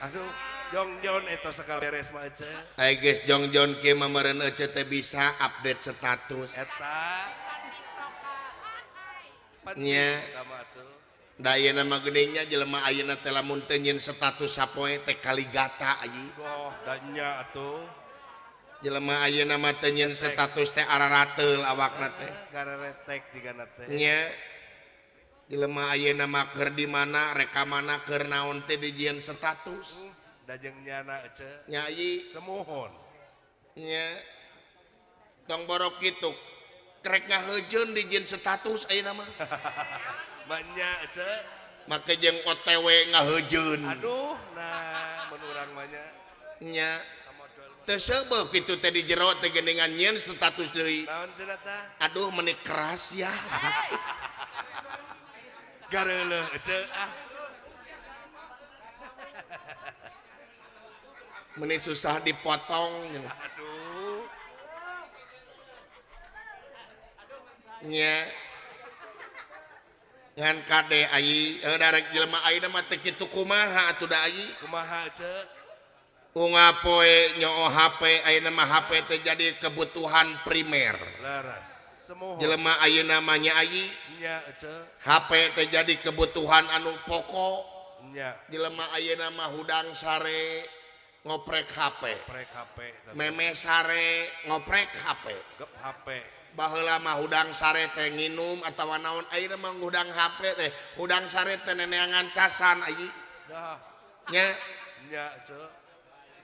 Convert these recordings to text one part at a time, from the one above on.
Aduh, jongjon eta sakali beres mah ece. Ai geus jongjon kieu mah meureun ece teh bisa update status. Eta. Nya. Eta mah atuh. Da ayeuna mah geuning nya jelema ayeuna teh lamun teu nyieun status sapoe teh kaligata ayi. Goh, da nya atuh. Jelema ayeuna mah teu nyieun status teh ararateul awakna teh. Gareretek jigana teh. Nya. Jelema ayeuna mah keur di mana, rek ka mana, keur naon teh dijieun status. Da jeung nyana ece. Nya ayi. Semuhun. Nya. Tong borok kitu. Krek ngaheujeun dijieun status ayeuna mah. Manya ece. Make jeung OTW ngaheujeun. Aduh, nah mun urang mah nya. Nya. Teu seubeuh kitu teh di jero teh geuningan nyieun status deui. Naon cenah tah? Aduh meuni keras ya. Gareuleuh ece ah. Meuni susah dipotong. Aduh. Nya. Ngan kade ayi darek jelema ayeuna mah teu kitu kumaha atuh da ayi? Kumaha ece? Unggal poe nyoo HP ayeuna mah HP teh jadi kebutuhan primer. Leres. Semohon. Jelema ayeuna mah nya ayi. Nya ece. HP teh jadi kebutuhan anu pokok. Nya. Jelema ayeuna mah hudang sare ngoprek HP. Ngoprek HP. Meme sare ngoprek HP. Gep HP. Baheula mah hudang sare teh nginum atawa naon ayeuna mah hudang HP teh hudang sare teh neneangan casan ayi. Dah. Nya. Nya ece.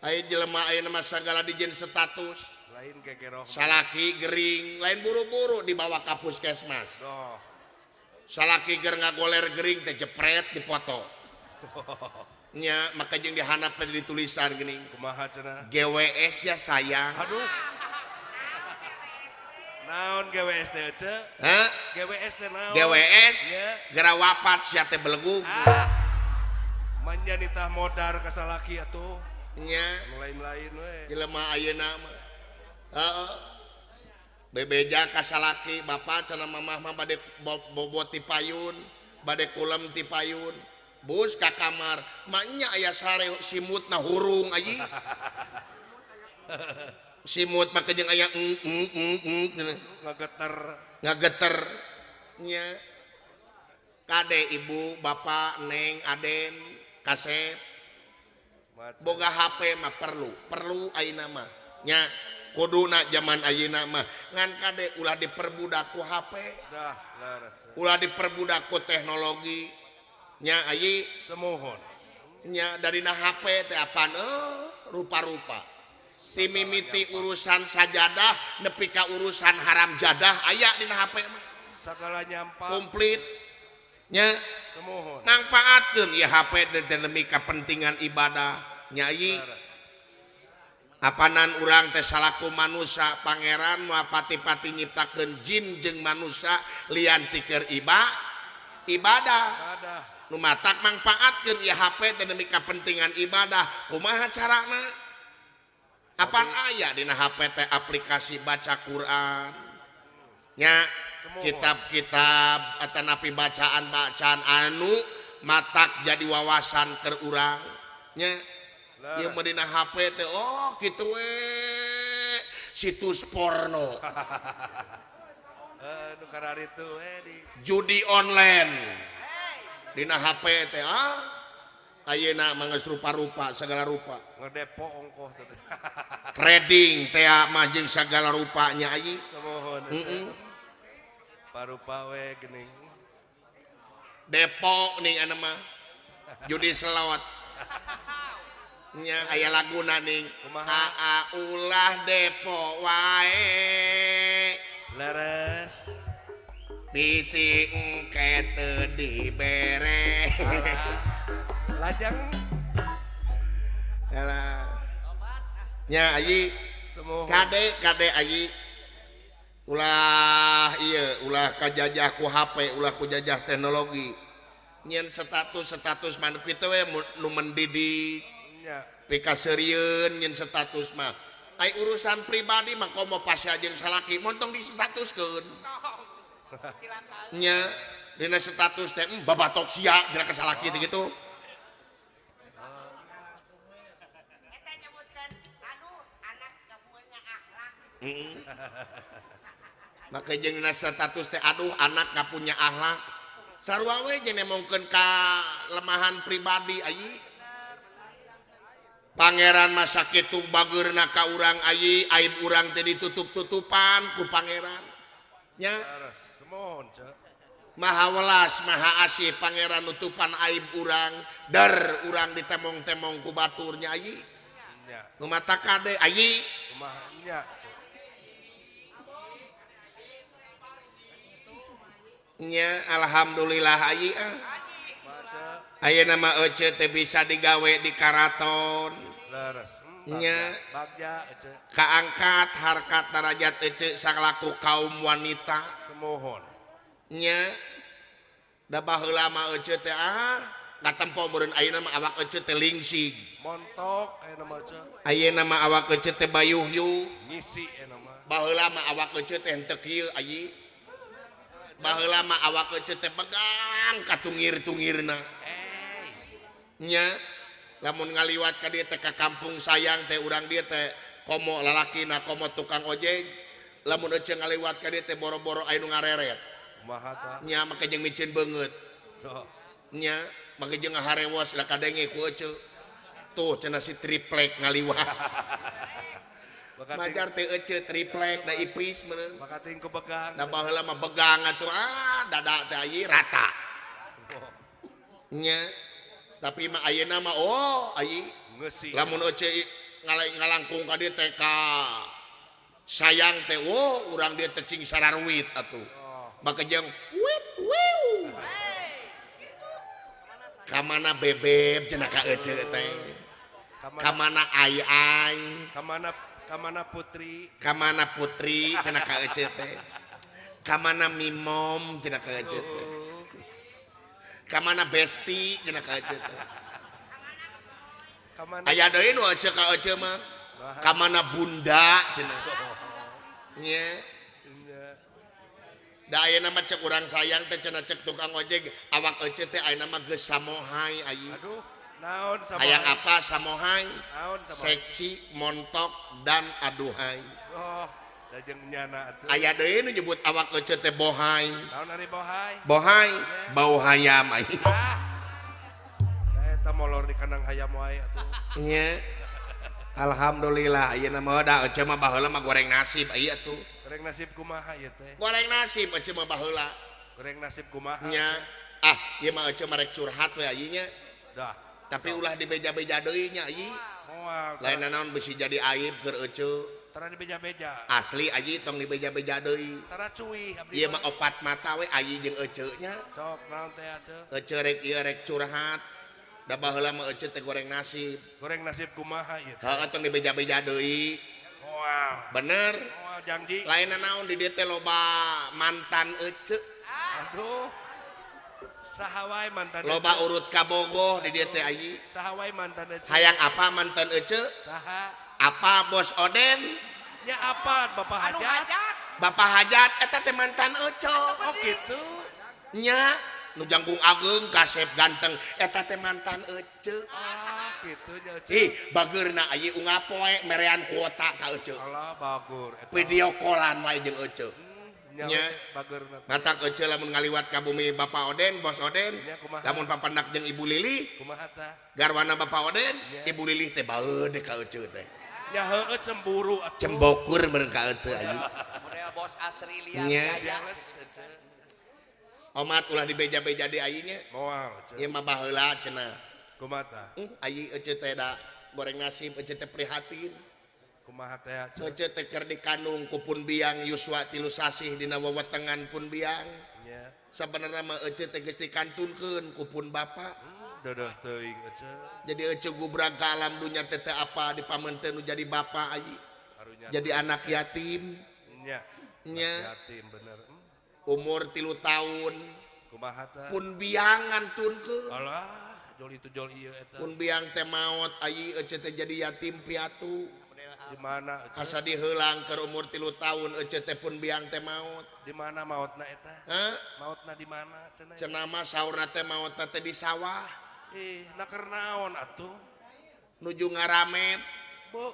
Ayeuna jelema ayeuna mah sagala dijieun status. Lain gegeroh. Salaki gering, lain buru-buru dibawa ka puskesmas. Doh. Salaki ger ngagoler gering teh jepret dipoto. Nya maka jeung dihandap teh ditulisan geuning. Kumaha cenah? GWS ya sayang. Aduh. Naon GWS teh ece? Hah? GWS teh naon? GWS? Nya. Gera wapat sia teh belegug. Ah. Manya nitah modar ka salaki atuh. Nya. Nu lain-lain we. Jelema ayeuna mah. Heeh. Bebeja ka salaki bapa cenah mamah mah bade bobot ti payun, bade kulem ti payun. Bus ka kamar, maknya aya sare simutna hurung ayi. Simut mah jeung aya ngageter. Ngageter nya. Kade ibu, bapak, neng, aden, kasep. Boga HP mah perlu, perlu ayeuna mah. Nya kuduna zaman ayeuna mah ngan kade ulah diperbudak ku HP. Dah, leres. Ulah diperbudak ku teknologi. Nya ayi semohon. Nya darina HP teh apaan rupa-rupa. Timimiti urusan sajadah nepi ka urusan haram jadah aya dina HP mah. Sagala nyampa. Komplit. Nya semohon. Mangpaatkeun ieu HP teh demi kepentingan ibadah. Nya ayi. Apanan urang teh salaku manusa pangeran moal pati-pati nyiptakeun jin jeung manusa lian ti keur ibadah. Nu matak mangpaatkeun ieu HP teh demi kepentingan ibadah. Kumaha carana? Apan aya dina HP teh aplikasi baca Quran. Nya kitab-kitab atanapi bacaan-bacaan anu matak jadi wawasan keur urang. Nya ieu mah dina HP teh oh kitu we situs porno. Nu kararitu we di judi online. Dina HP teh ah ayeuna mah geus rupa-rupa segala rupa. Ngedepo ongkoh teh. Trading teh mah jeung segala rupanya ayi. Semohon. Heeh. Parupa we geuning. Depo ning anu mah judi slot. Nya aya laguna ning kumaha? Aa ulah depo wae. Leres. Bisi engke teu dibere. Lajeng. Alah. Nya ayi. Kade kade ayi. Ulah ieu, ulah kajajah ku HP, ulah kujajah teknologi. Nyen status-status mah kitu we nu mendidik. Nya. Pikaseurieun nyen status mah. Ai urusan pribadi mah komo pasea jeung salaki montong distatuskeun. Nya dina status teh babatok sia jeung ka salaki teh kitu. Maka jeung dina status teh aduh anak gak punya akhlak. Sarua we jeung nemongkeun ka lemahan pribadi ayi. Pangeran masa kitu bageurna ka urang ayi, aib urang teh ditutup-tutupan ku pangeran. Nya. Maha welas, maha asih pangeran nutupan aib urang, der urang ditemong-temong ku baturnya ayi. Nu mata kade ayi. Kumaha nya? Nya alhamdulillah ayi ah. Ayeuna mah ece teh bisa digawe di karaton. Leres. Nya bagja ece. Kaangkat harkat darajat ece salaku kaum wanita. Semohon. Nya da baheula mah ece teh ah katempo meureun ayeuna mah awak ece teh lingsig. Montok ayeuna mah ece. Ayeuna mah awak ece teh bayuhyu. Ngisi ayeuna mah. Baheula mah awak ece teh henteu kieu ayi. Baheula mah awak ece teh pegang ka tungir-tungirna. Nya lamun ngaliwat ka dieu teh ka kampung sayang teh urang dieu teh komo lalakina komo tukang ojek. Lamun ece ngaliwat ka dieu teh boro-boro aya nu ngareret. Kumaha tah? Nya make jeung miceun beungeut. Nya make jeung ngaharewos da kadenge ku ece. Tuh cenah si triplek ngaliwat. Majar teh ece triplek da ipis meureun. Makating ku begang. Da baheula mah begang atuh ah dada teh ayi rata. Nya tapi mah ayeuna mah oh ayi ngeusi. Lamun ece ngalangkung ka dieu teh ka sayang teh oh urang dieu teh cing sararuit atuh. Maka jeung wit wiu. Ka mana bebeb cenah ka ece teh. Ka mana ai-ai. Ka mana putri. Ka mana putri cenah ka ece teh. Ka mana mimom cenah ka ece teh. Ka mana besti cenah ka ece teh. Aya deui nu ece ka ece mah. Ka mana bunda cenah. Nya. Da ayeuna mah cek urang sayang teh cenah cek tukang ojek awak ece teh ayeuna mah geus samohai ayi. Aduh, naon samohai? Hayang apa samohai? Naon samohai? Seksi, montok dan aduhai. Oh, da jeung nyana atuh. Aya deui nu nyebut awak ece teh bohai. Naon ari bohai? Bohai, bau hayam ayi. Ah. Da eta molor di kandang hayam wae atuh. Nya. Alhamdulillah ayeuna mah da ece mah baheula mah goreng nasib ayi atuh. Goreng nasib kumaha ieu teh? Goreng nasib ece mah baheula. Goreng nasib kumaha? Nya. Ah, ieu mah ece mah rek curhat we ayi nya. Dah. Tapi ulah dibeja-beja deui nya ayi. Moal. Lain naon bisi jadi aib keur ece. Tara dibeja-beja. Asli ayi tong dibeja-beja deui. Tara cuy abdi. Ieu mah opat mata we ayi jeung ece nya. Sok naon teh ece? Ece rek ieu rek curhat. Da baheula mah ece teh goreng nasib. Goreng nasib kumaha ieu teh? Heuh tong dibeja-beja deui. Moal. Bener. Moal janji. Lain naon di dieu teh loba mantan ece. Aduh. Saha wae mantan ece? Loba urut kabogoh di dieu teh ayi. Saha wae mantan ece? Hayang apa mantan ece? Saha? Apa bos Oden? Nya apa Bapak Hajat? Bapak Hajat eta teh mantan ece. Oh gitu. Nya nu jangkung ageung kasep ganteng eta teh mantan ece. Ah gitu nya ece. Ih bageurna ayi unggal poe merean kuota ka ece. Alah bagur eta. Video callan wae jeung ece. Nya bageurna. Matak ece lamun ngaliwat ka bumi Bapak Oden, Bos Oden, lamun papandak jeung Ibu Lili, kumaha tah? Garwana Bapak Oden, Ibu Lili teh baeud ka ece teh. Nya heueuh cemburu atuh. Cembokur meureun ka ece ayi. Model Bos Asri lian. Nya. Jealous ece. Omat ulah dibeja-beja di ayi nya. Moal ece. Ieu mah baheula cenah. Kumaha tah? Ayi ece teh da goreng nasib ece teh prihatin. Kumaha teh ece? Ece teh keur dikandung ku pun biang yuswa tilu sasih dina wewetengan pun biang. Nya. Sabenerna mah ece teh geus dikantunkeun ku pun bapa. Dedeh teuing ece. Jadi ece gubrag ka alam dunya teh teu apa dipameunteun nu jadi bapa ayi. Karunya. Jadi anak yatim. Nya. Nya. Yatim bener. Umur 3 tahun. Kumaha tah? Pun biang ngantunkeun. Alah, jol itu jol ieu eta. Pun biang teh maot ayi ece teh jadi yatim piatu. Di mana ece? Asa diheulang keur umur 3 tahun ece teh pun biang teh maot. Di mana maotna eta? Hah? Maotna di mana cenah? Cenah mah saurna teh maotna teh di sawah. Ih, na keur naon atuh? Nuju ngaramet. Bu.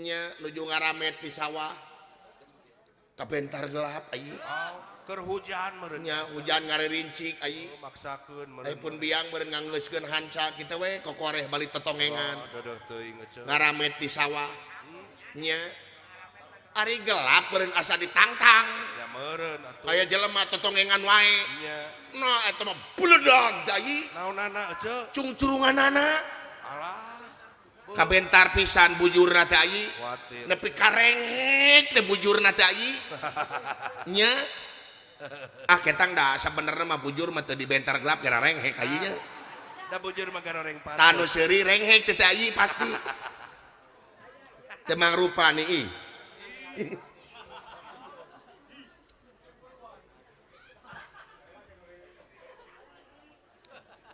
Nya nuju ngaramet di sawah. Kabentar gelap ayi. Oh, keur hujan meureun. Nya hujan ngarerincik ayi. Oh, maksakeun meureun. Ai pun biang meureun nganggeuskeun hanca kitu we kokoreh balik tetongengan. Oh, dodeh teuing ece. Ngaramet di sawah. Nya. Ari gelap meureun asa ditangtang. Ya meureun atuh. Aya jelema tetongengan wae. Nya. Nah eta mah buledag ayi. Naonana ece? Cungcurunganana. Alah. Kabentar pisan bujurna teh ayi. Nepi karenghek teh bujurna teh ayi. Nya. Ah ketang da sabenerna mah bujur mah teu dibentar gelap gara renghek ayi nya. Da bujur mah gara reng patut. Tanu seuri renghek teh ayi pasti. Teu mangrupa nih ih.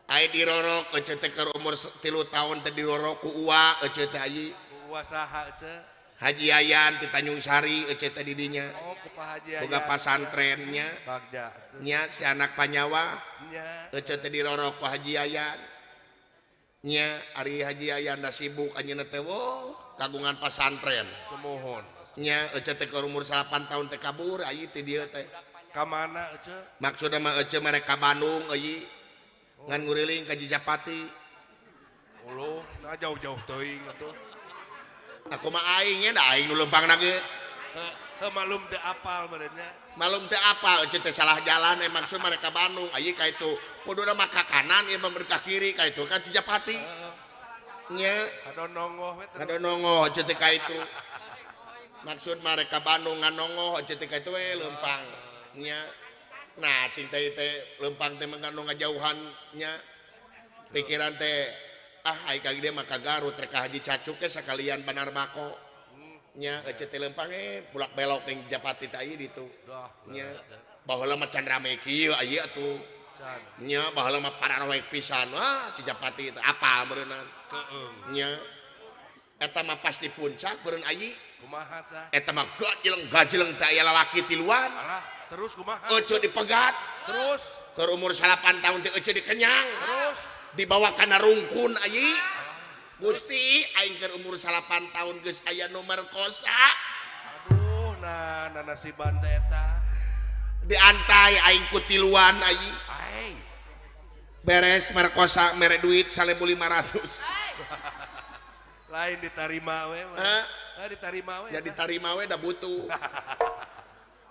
Ai dirorok ece teh keur umur 3 tahun teh dirorok ku uwa ece teh ayi. Ku uwa saha ece? Haji Yayan ti Tanjung Sari ece teh di dinya. Oh, ku Pak Haji Yayan. Boga pasantren nya. Bagja. Nya si anak Panyawa. Nya. Ece teh dirorok ku Haji Yayan. Nya ari Haji Yayan da sibuk anjeunna teh woh kagungan pasantren. Sumuhun. Nya ece teh keur umur 8 tahun teh kabur ayi ti dieu teh. Ka mana ece? Maksudna mah ece mereka ka Bandung euy. Ngan nguriling ka Jijapati. Uluh, nah jauh-jauh teuing atuh. Aku mah aing nya da aing nu leumpangna ge. Heuh, malum teu apal meureun nya. Malum teu apal ece teh salah jalan maksud mereka Bandung ayi ka itu. Kuduna mah ka kanan ieu mah ka kiri ka itu ka Cijapati. Nya kadonongoh we terus. Kadonongoh ece teh ka itu. Maksud mereka Bandung nganongoh ece teh ka itu we leumpang. Nya. Nah, cing teh teh leumpang teh mah nu ngajauhan nya. Pikiran teh ah ai ka gede mah ka Garut rek ka Haji Cacuk ke sakalian Banar Bako. Nya ece teh leumpang bulak belok ning Japati teh ieu ditu. Nya baheula mah can rame kieu ieu atuh. Nya baheula mah pararoek pisan. Wah, Cijapati teh apal meureunna. Keung. Nya eta mah pas di puncak meureun ayi. Kumaha tah? Eta mah gajleng-gajleng teh aya lalaki tiluan. Alah. Terus kumaha? Ece dipegat. Terus keur umur 8 tahun teh ece dikenyang. Terus dibawa kana rungkun ayi. Gusti aing keur umur 8 tahun geus aya nu merkosa. Aduh, nah nasiban teh eta. Diantai aing ku tiluan ayi. Aing. Beres merkosa mere duit 1.500. Lain ditarima we. Hah? Ditarima we. Ya ditarima we da butuh.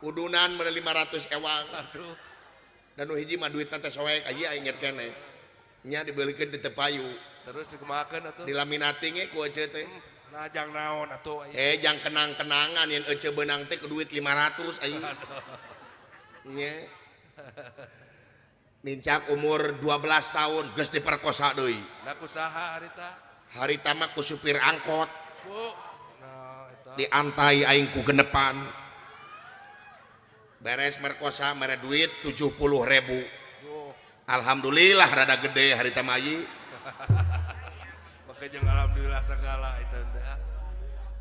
Udunan mere 500 ewang. Aduh. Dan nu hiji mah duitna teh soek aja aing inget keneh. Nya dibeulikeun teu payu. Terus dikumahakeun atuh? Dilaminating ge ku ece teh. Nah jang naon atuh aya. Eh jang kenang-kenangan yen ece beunang teh ku duit 500 aing. Nya. Nincak umur 12 tahun geus diperkosa deui. Nah ku saha harita? Harita mah ku supir angkot. Bu. Nah eta. Diantai aing ku genepan. Beres merkosa mere duit 70.000. Alhamdulillah rada gede harita mah ayi. Make jeung alhamdulillah segala itu teh.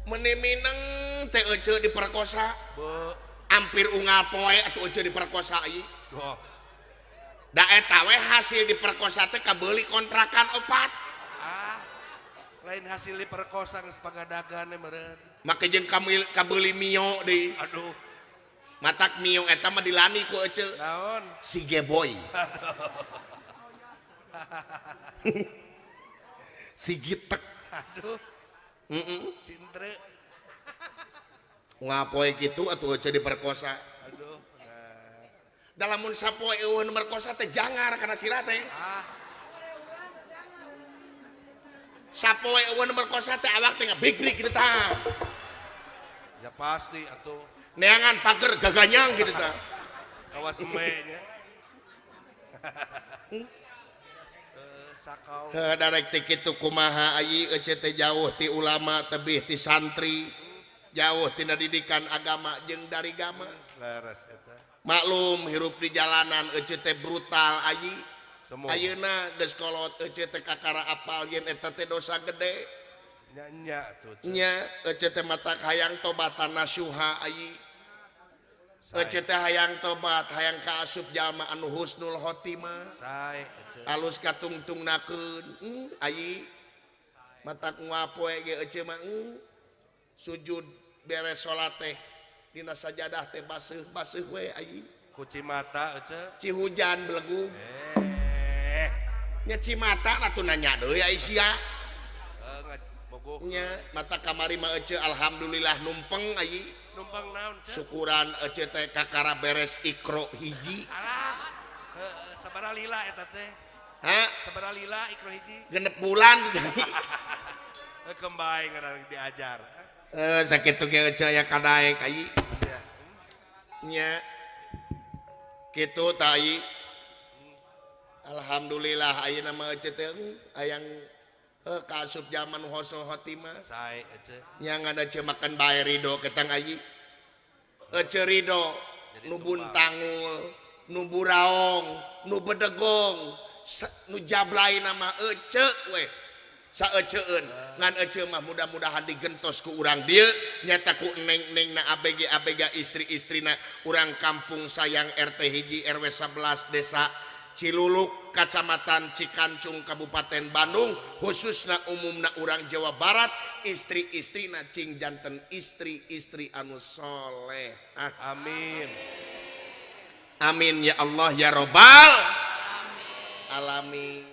Meni mineng teh ece diperkosa. Bu. Hampir unggal poe atuh ece diperkosa ayi. Duh. Da eta we hasil diperkosa teh kabeuli kontrakan opat. Ah. Lain hasil diperkosa geus pagadagan meureun. Make jeung kabeuli mio deui. Aduh. Matak mio eta mah dilani ku ece. Naon? Si Geboy. Si Gitek. Aduh. Heeh. Si Entre. Ngapoe kitu atuh ece diperkosa. Aduh. Nah. Da lamun sapoe eueuh nu merkosa teh jangar kana sirah teh. Ah. Sapoe eueuh nu merkosa teh awak teh ngabigrig kitu tah. Ya pasti atuh. Neangan pager gaganyang gitu tah. Kawas eme nya. Sakau. Heuh darek teh kitu kumaha ayi ece teh jauh ti ulama tebih ti santri. Jauh tina didikan agama jeung dari gama. Leres eta. Maklum hirup di jalanan ece teh brutal ayi. Ayeuna geus kolot ece teh kakara apal yen eta teh dosa gede. Nya nya tuh. Nya ece teh mata hayang tobatan nasuha ayi. Ece teh hayang tobat, hayang kaasup jalma anu husnul khotimah. Sae ece. Alus katungtungnakeun. Ayi. Matak ngapoe ge ece mah sujud beres salat teh Dina sajadah teh baseuh-baseuh we ayi. Ku cimata ece. Ci hujan belegug. Eh. Nya cimata atuh nanya deui ai sia. Mogoh. Nya mata kamari mah ece alhamdulillah numpeng ayi. Numpang naon ce? Syukuran ece teh kakara beres ikro hiji. Alah. Heeh, sabaraha lila eta teh? Ha? Sabaraha lila ikro hiji? 6 bulan. Kembali ngaran diajar. Sakitu ge ece aya kadaek ayi. Ya. Nya. Kitu tah ayi. Alhamdulillah ayeuna mah ece teh hayang kaasup zaman husnul khotimah. Sae ece. Nya ngan ece makan bae ridho ketang ayi. Ece ridho Jadi nu tumbal. buntangul, nu buraong, nu bedegong, nu jablay nama ece we. Saeceun ngan ece mah mudah-mudahan digentos ku urang dieu nyata ku neng-neng na ABG ABG istri-istrina urang kampung sayang RT hiji RW 11 desa Ciluluk Kacamatan Cikancung Kabupaten Bandung khususna umumna urang Jawa Barat istri-istrina cing janten istri-istri anu soleh. Ah. Amin. Amin ya Allah ya robbal alamin.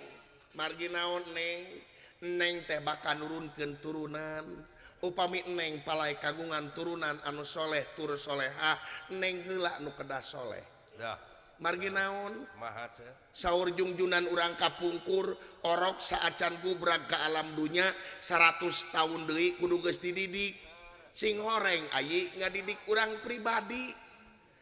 Margi naon neng? Neng teh bakal nurunkeun turunan. Upami neng palai kagungan turunan anu soleh tur solehah, neng heula nu kedah soleh. Dah. Margi naon? Maha teh. Saur jungjunan urang kapungkur orok saacan gubrag ka alam dunya 100 tahun deui kudu geus dididik. Sing horeng ayi ngadidik urang pribadi.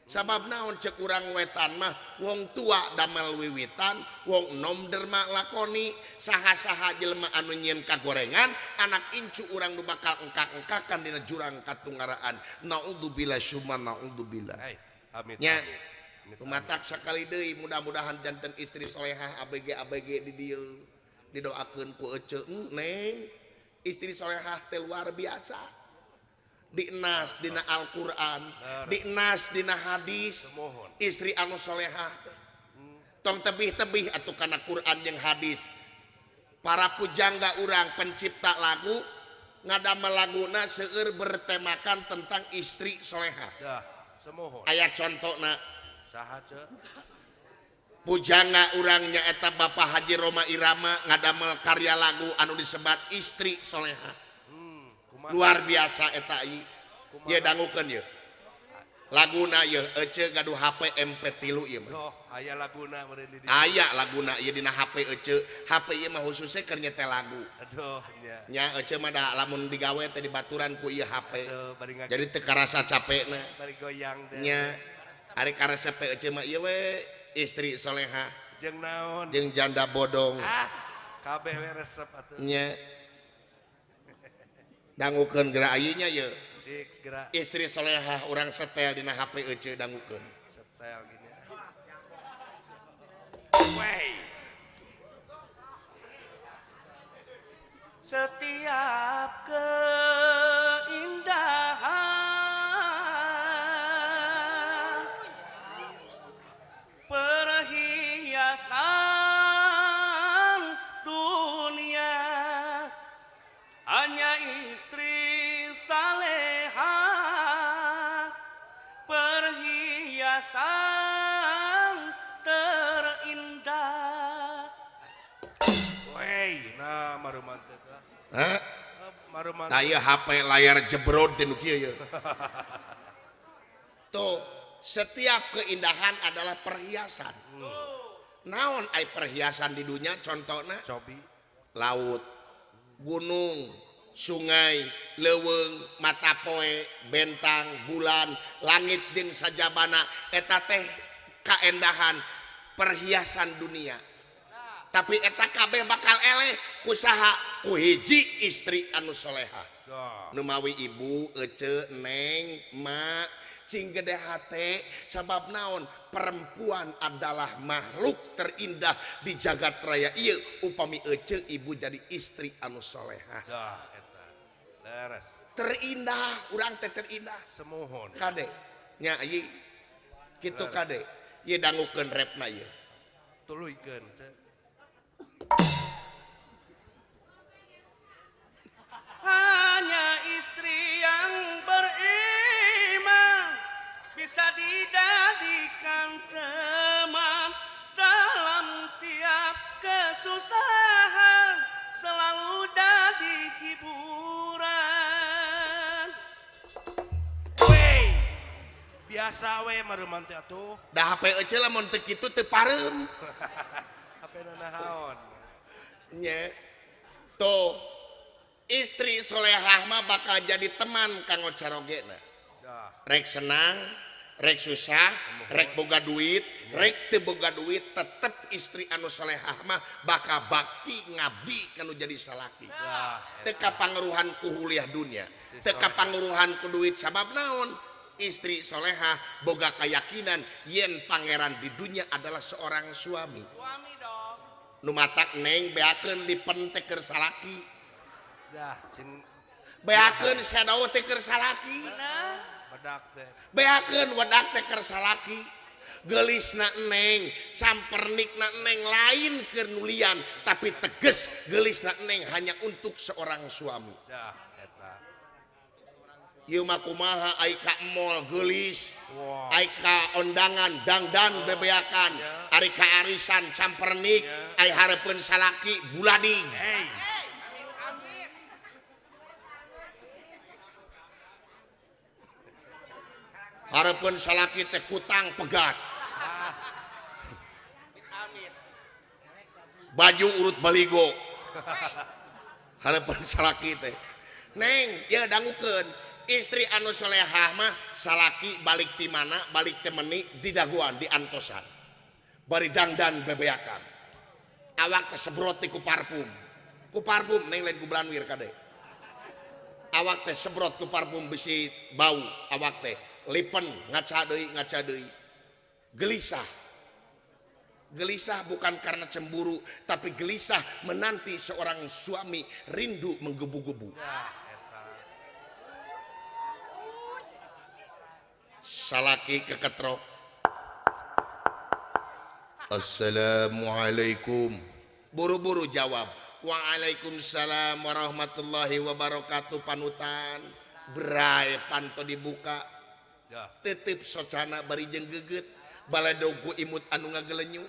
Sabab naon cek urang wetan mah wong tua damel wiwitan, wong enom derma lakoni, saha-saha jelema anu nyieun kagorengan, anak incu urang nu bakal engkak-engkakan dina jurang katunggaraan. Naudzubillah summa naudzubillah. Hai, amit. Nya. Amit. Lumatak sakali deui mudah-mudahan janten istri solehah ABG ABG di dieu. Didoakeun ku ece, neng. Istri solehah teh luar biasa. Dinas dina Al-Qur'an, dinas dina hadis. Semohon. Istri anu solehah tong tebih-tebih atuh kana Qur'an jeung hadis. Para pujangga urang pencipta lagu ngadamel laguna seueur bertemakan tentang istri solehah. Dah, semohon. Aya contona. Saha ce? Pujangga urang nyaeta Bapak Haji Rhoma Irama ngadamel karya lagu anu disebat istri solehah. Kumaha? Luar biasa eta ieu. Kumaha? Ye dangukeun ye. Laguna ye ece gaduh HP MP3 ieu mah. Oh, aya laguna meureun di dieu. Aya laguna ieu dina HP ece. HP ieu mah khususnya keur nyetel lagu. Aduh nya. Nya ece mah da lamun digawe teh dibaturan ku ieu HP. Aduh, bari Jadi teu karasa capekna. Bari goyang teh. Nya ari karesep ece mah ieu we istri solehah. Jeung naon? Jeung janda bodong. Ah, kabeh we resep atuh. Nya. Dangukeun geura ayeuna ye. Cik geura. Istri solehah urang setel dina HP ece dangukeun. Setel gini. Wey. Setiap keindahan perhiasan dunia hanya istri saleha perhiasan terindah. Wey, nah maruman teh. Hah? Maruman. Tah ieu HP layar jebrod teh nu kieu ye. Tuh, setiap keindahan adalah perhiasan. Naon ai perhiasan di dunia contohna? Cobi. Laut, gunung, sungai, leuweung, mata poe, bentang, bulan, langit jeung sajabana eta teh kaendahan perhiasan dunia. Tapi eta kabeh bakal eleh ku saha? Ku hiji istri anu solehah. Nu mawi ibu, ece, neng, mak, cing gede hate sabab naon? Perempuan adalah makhluk terindah di jagat raya ieu upami ece ibu jadi istri anu solehah. Dah eta. Leres. Terindah, urang teh terindah. Semohon. Kade. Nya ieu kitu kade. Ieu dangukeun repna ieu. Tuluykeun. Hanya istri yang beriman Biasa we mareuman teh atuh. Da HP euceu lamun teu kitu teu pareum. HP na naon? Nya. Tuh istri solehah mah bakal jadi teman kanggo carogena. Rek senang, rek susah, rek boga duit, rek teu boga duit, tetep istri anu solehah mah bakal bakti ngabdi kanu jadi salaki. Teu kapangaruhan ku huliah dunya, teu kapangaruhan ku duit sabab naon? Istri solehah boga keyakinan yen pangeran di dunia adalah seorang suami. Suami dong. Nu matak neng beakeun lipen teh keur salaki. Dah, sin beakeun shadow teh keur salaki. Bedak teh. Beakeun wedak teh keur salaki. Geulisna neng, sampernikna neng lain keur nulian, tapi teges geulisna neng hanya untuk seorang suami. Dah, eta. Ieu mah kumaha ai ka mall geulis, Wah. ai ka ondangan dangdan bebeakan, ari ka arisan sampernik, ai hareupeun salaki bulading. Hey. Hareupeun salaki teh kutang pegat. Baju urut baligo. Hareupeun salaki teh. Neng, ieu dangukeun. Istri anu solehah mah salaki balik ti mana, balik teh meni didaguan, diantosan. Bari dangdan bebeakan. Awak teh sebrot ti ku parfum. Ku parfum neng lain ku belanwir kade. Awak teh sebrot ku parfum bisi bau awak teh. Lipen ngaca deui ngaca deui. Gelisah. Gelisah bukan karena cemburu, tapi gelisah menanti seorang suami rindu menggebu-gebu. Salaki keketrok. Assalamualaikum. Buru-buru jawab. Waalaikumsalam warahmatullahi wabarakatuh panutan. Brai panto dibuka. Titip socana bari jeung geget. Baledogu imut anu ngagelenyu.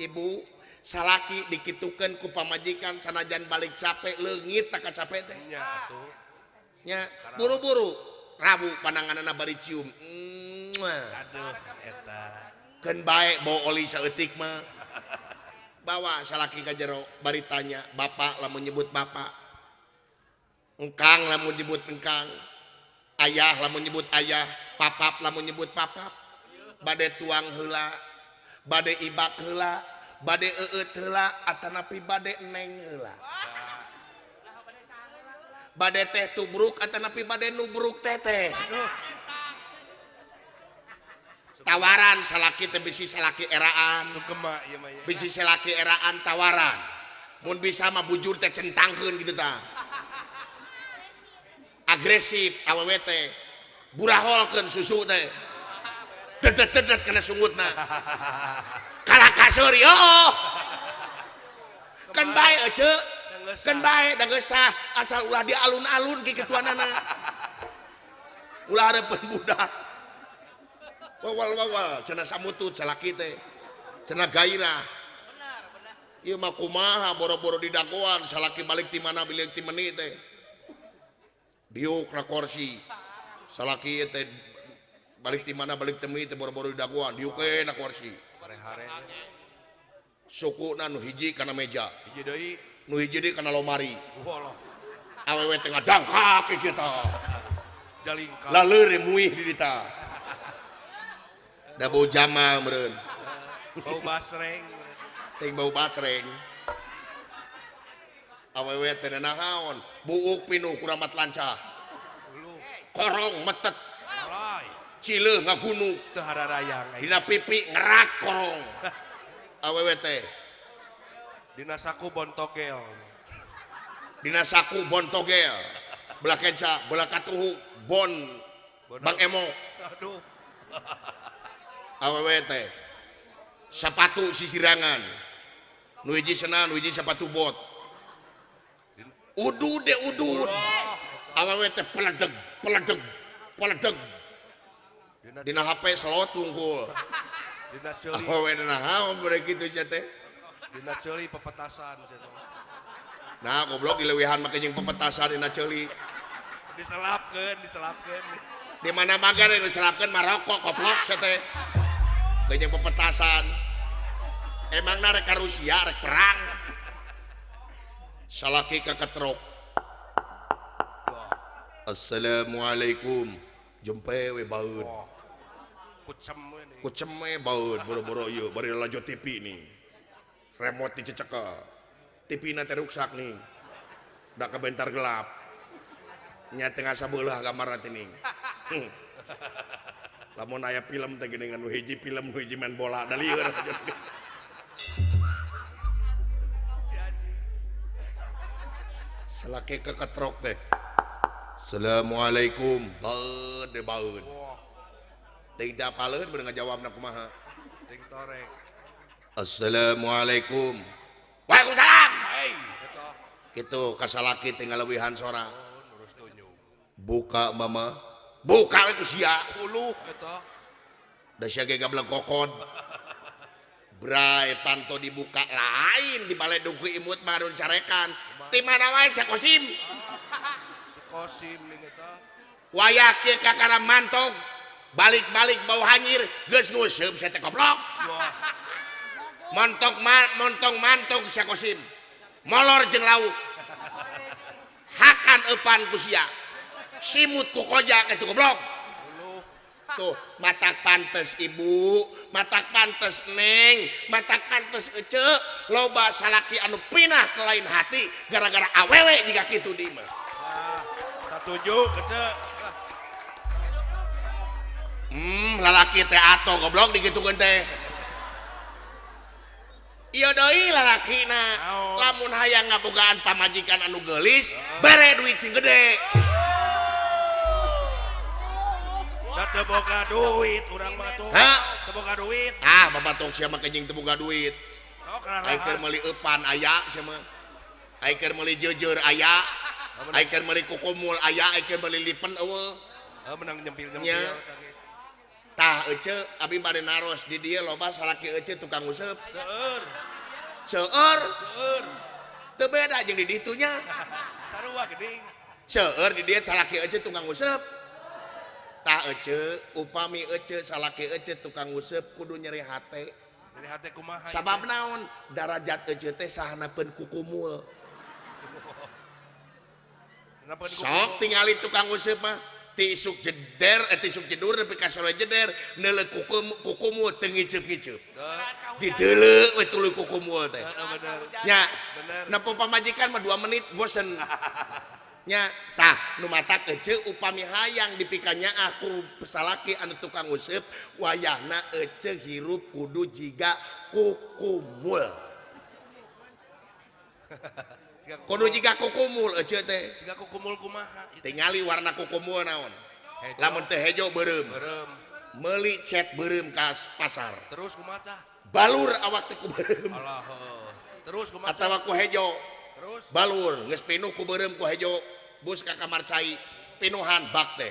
Ibu salaki dikitukeun ku pamajikan sanajan balik capek leungit tak capek teh. Nya atuh. Nya buru-buru rabu pananganana bari cium. Aduh eta. Keun bae bau oli saeutik mah. Bawa salaki ka jero bari tanya, bapak lamun nyebut bapak. Engkang lamun nyebut engkang. Ayah lamun nyebut ayah, papap lamun nyebut papap. Bade tuang heula, bade ibak heula, bade eueut heula, atanapi bade neng heula. Bade teh tubruk atanapi bade nubruk teh. Tawaran salaki teh bisi salaki eraan. Sugema ieu mah ieu. Bisi salaki eraan tawaran. Mun bisa mah bujur teh centangkeun kitu tah. Agresif awewe teh. Buraholkeun susu teh. Dedet-dedet kana sungutna. Kalah kasur yo. Kan bae ece. Kan bae da geus sah asal ulah di alun-alun ki ketuanana. Ulah hareupeun budak. Wawal-wawal cenah samutut salaki teh. Cenah gairah. Benar, benar. Ieu mah kumaha boro-boro didagoan salaki balik ti mana balik ti meni teh. Diuk na kursi. Salaki teh balik ti mana balik temi teh boro-boro didagoan diuk we na kursi. Hare-hare. Sukuna nu hiji kana meja. Hiji deui. Nu hiji deui kana lomari. Walah. Awewe teh ngadangkak kieu tah. Jalingkak. Laleure muih di ditu. Da bau jamal meureun. Bau basreng. Ting bau basreng. Awewe teh naon? Buuk pinuh kuramat lancah. Korong metet. Alay. Cileuh ngagunung. Teu hararayang. Dina pipi ngerak korong. Awewe teh. Dina saku bontogel. Dina saku bontogel. Belah kenca, belah katuhu, bon Bang Emo. Aduh. Awewe teh. Sepatu sisirangan. Nu hiji sena, nu hiji sepatu bot. Udud de udud. Awewe teh peledeg, peledeg, peledeg. Dina HP slot tungkul. Dina ceuli. Awewe naon bare kitu sia teh. Dina ceuli pepetasan sia teh. Nah, goblok dileuwihan make jeung pepetasan dina ceuli. Diselapkeun, diselapkeun. Di mana magar nu diserapkeun mah rokok koplok sia teh. Jeung pepetasan. Emangna rek ka Rusia rek perang. Salaki ka ketrok. Assalamualaikum. Jempe we baeud. Kucem we nih. Kucem we baeud boro-boro ieu bari lalajo TV nih. Remote dicecekel. TV na teh ruksak nih. Da kabentar gelap. Nya teu ngasabeulah gambarna teh ning. Lamun aya film teh geuningan nu hiji film nu hiji main bola da lieur. Salaki keketrok teh. Assalamualaikum. Baeud de baeud. Teuing teh apaleun bener ngajawabna kumaha. Ting torek. Assalamualaikum. Waalaikumsalam. Hei, eta. Kitu ka salaki teh ngaleuwihan sora. Nurus tunjuk. Buka mama. Buka we ku sia. Uluh eta. Da sia ge gablek kokod. Bray panto dibuka lain di baledug ku imut mah anu carekan. Ti mana wae sia Kosim? Si Kosim ning eta. Wayah kieu kakara mantog. Balik-balik bau hanyir geus nguseup sia teh koplok. Montok montong mantog sia Kosim. Molor jeung lauk. Hakan eupan ku sia. Simut ku koja kitu goblok. Tuh matak pantes ibu, matak pantes neng, matak pantes ece, loba salaki anu pinah ke lain hati gara-gara awewe jika kitu di mah. Satuju ece. Lalaki teh ato goblok digitukeun teh. Ieu deui lalakina, lamun hayang ngabogaan pamajikan anu geulis, bere duit sing gede. Teu boga duit urang mah tuh. Teu boga duit. Ah, bapak tong sia mah kenying teu boga duit. Sok Ai keur meuli eupan aya sia mah. Ai keur meuli jeujeur aya. Ai keur meuli kukumul aya, ai keur meuli lipen eueuh. Heuh menang nyempil-nyempil. Tah ece abi bade naros di dieu loba salaki ece tukang useup. Seueur. Seueur. Seueur. Teu beda jeung di ditu nya. Sarua geuning. Seueur di dieu salaki ece tukang useup. Tah ece upami ece salaki ece tukang useup kudu nyeri hate. Nyeri hate kumaha? Sabab naon? Darajat ece teh sahanapeun kukumul. Sok tingali tukang useup mah ti isuk jeder ti isuk jedur nepi ka sore jeder neuleuh kukumul teu ngiceup-ngiceup. Dideuleu we tuluy kukumul teh. Nya, nepo pamajikan mah 2 menit bosen. Nya tah nu matak ece upami hayang dipikanya aku salaki anu tukang useup wayahna ece hirup kudu jiga kukumul. Kudu jiga kukumul ece teh. Jiga kukumul kumaha? Tingali warna kukumul naon? Lamun teh hejo beureum. Meuli cet beureum ka pasar. Terus kumaha tah? Balur awak teh ku beureum. Alah heuh. Terus kumaha? Atawa ku hejo. Terus balur geus pinuh ku beureum ku hejo bus ka kamar cai pinuhan bak teh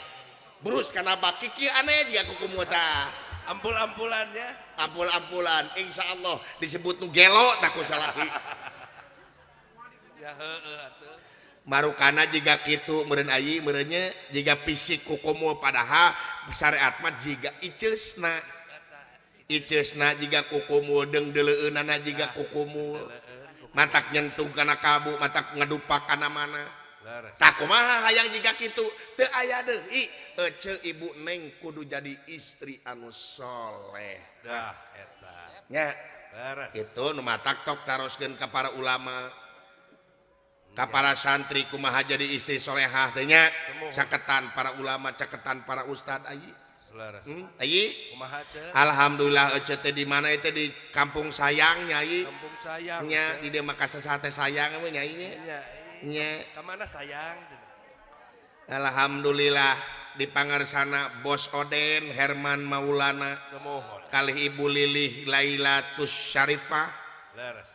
brus kana bak kiki aneh jiga kukumul tah. Ampul-ampulannya, ampul-ampulan insyaallah disebut nu gelo tah ku salaki. Ya heueuh atuh. Marukana jiga kitu meureun ayi meureun nya jiga fisik kukumul padahal syariat mah jiga iceusna. Iceusna jiga kukumul deung deuleueunana jiga kukumul. Matak nyentuh kana kalbu, matak ngedupak kana mana. Tah kumaha hayang jiga kitu teu aya deui. Ece ibu neng kudu jadi istri anu soleh. Dah eta. Nya. Beres. Itu nu matak tok taroskeun ka para ulama. Ka para santri kumaha jadi istri solehah teh nya. Caketan para ulama, caketan para ustad ayi. Ayi. Kumaha ce? Alhamdulillah ece teh di mana itu di kampung sayang nyai. Kampung sayang. Nya di dieu mah kasasa teh sayang we nyai nya. Nya. Ka mana sayang? Alhamdulillah di pangarsana Bos Oden Herman Maulana. Semohon. Kalih Ibu Lilih Lailatus Syarifah.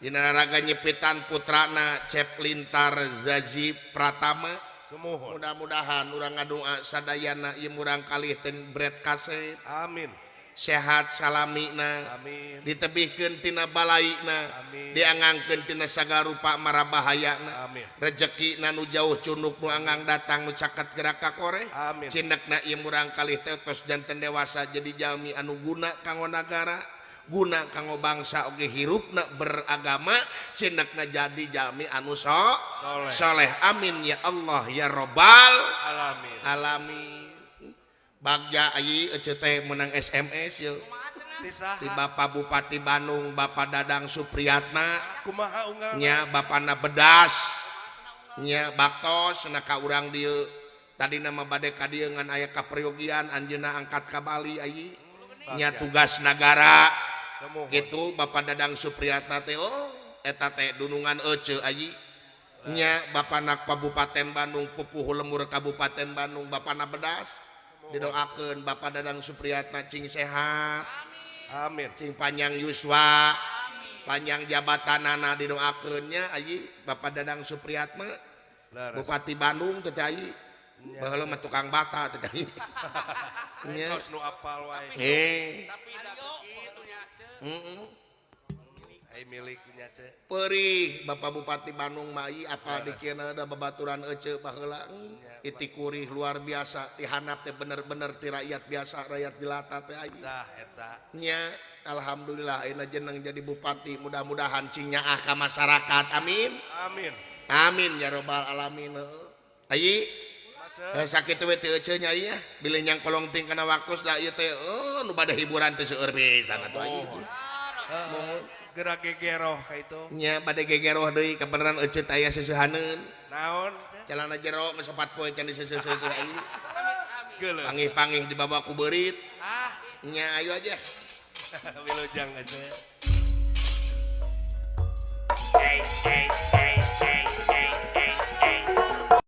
Dina raraga nyepitan putrana Cep Lintar Zazi Pratama. Mudah-mudahan urang ngadoa sadayana ieu murang kalih teh bret kasep. Amin. Sehat salamina. Amin. Ditebihkeun tina balaina. Amin. Diangangkeun tina sagala rupa mara bahayana. Amin. Rezekina nu jauh cunuk nu anggang datang nu caket gerak ka kore. Amin. Cindekna ieu murang kalih teh tos janten dewasa jadi jalmi anu guna kanggo nagara, guna kanggo bangsa oge hirupna beragama, cindekna jadi jalmi anu Soleh. Soleh. Amin ya Allah ya robbal alamin. Alamin. Bagja ayi ece teh menang SMS yeuh. Ti saha? Ti Bapak Bupati Bandung, Bapak Dadang Supriyatna. Kumaha unggal? Nya bapana bedas. Nya baktos na ka urang dieu. Tadi nama bade ka dieu ngan aya kaperyogian anjeunna angkat ka Bali ayi. Nya tugas nagara. Semuhun. Gitu Bapak Dadang Supriyatna teh oh eta teh dunungan ece ayi. Nya bapana Kabupaten Bandung pupuhu lemur Kabupaten Bandung bapana bedas. Didoakeun Bapak Dadang Supriyatna cing sehat. Amin. Cing panjang yuswa. Panjang jabatanana didoakeun nya ayi Bapak Dadang Supriyatna. Leres. Bupati Bandung teh ayi. Baheula mah tukang bata teh ayi. Nya. Kos nu apal wae. Tapi da kitu nya, Ceu. Ai miliknya ce. Perih Bapak Bupati Bandung mah ieu apa dikieuna da babaturan ece baheula. Iti kurih luar biasa ti handap teh bener-bener ti rakyat biasa rakyat jelata teh ayi. Tah eta. Nya alhamdulillah ayeuna jeneng jadi bupati mudah-mudahan cing nyaah ka masyarakat. Amin. Amin. Amin ya robbal alamin. Ayi sakitu we teu ece nya ieu bilih nyang kolong ting kana waktu da ieu teh nu bade hiburan teh seueur pisan atuh ayi. Mohon gerak gegeroh ka itu. Nya bade gegeroh deui kabeneran ece teh aya seusehaneun. Naon? Celana jero geus 4 poe can diseuseuh-seuseuh ayi. Geuleuh. Pangih-pangih dibawa ku beurit. Ah. Nya ayo aja. Wilujeng ece.